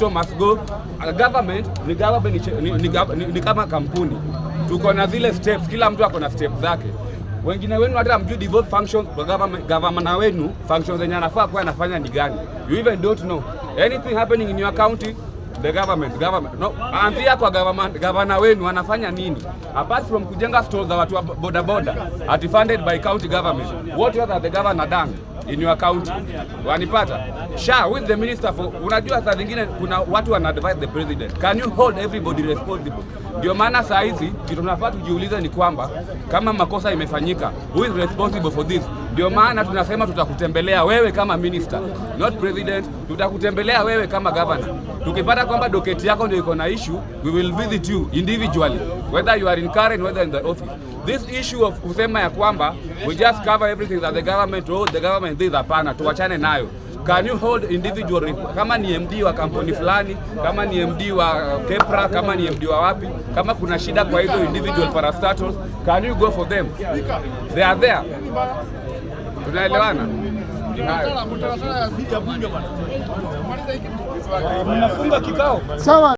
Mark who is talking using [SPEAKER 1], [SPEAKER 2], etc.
[SPEAKER 1] Ruto must go. Government ni government, ni kama kampuni. Tuko na zile steps, kila mtu ako na step zake. Wengine wenu hata hamjui devolved functions kwa government, governor wenu functions zenye anafaa kuwa anafanya ni gani. You even don't know anything happening in your county. The government, no, anzia kwa government, governor wenu anafanya nini apart from kujenga stores za watu wa boda boda ati funded by county government? What else has the governor done in your county? Wanipata sha with the minister for, unajua saa zingine kuna watu wana advise the president. Can you hold everybody responsible? Ndio maana saa hizi kitu tunafaa tujiulize ni kwamba kama makosa imefanyika, who is responsible for this? Ndio maana tunasema tutakutembelea wewe kama minister, not president. Tutakutembelea wewe kama governor. Tukipata kwamba docket yako ndio iko na issue, we will visit you individually, whether you are in Karen, whether in the office. This issue of kusema ya kwamba we just cover everything that the government, oh, the government this, hapana, tuwachane nayo. Can you hold individual, kama ni MD wa kampuni fulani, kama ni MD wa Kepra, kama ni MD wa wapi, kama kuna shida kwa hizo individual parastatals, can you go for them? They are there. Tunaelewana? Ni hayo.
[SPEAKER 2] Mnafunga kikao.
[SPEAKER 3] Sawa.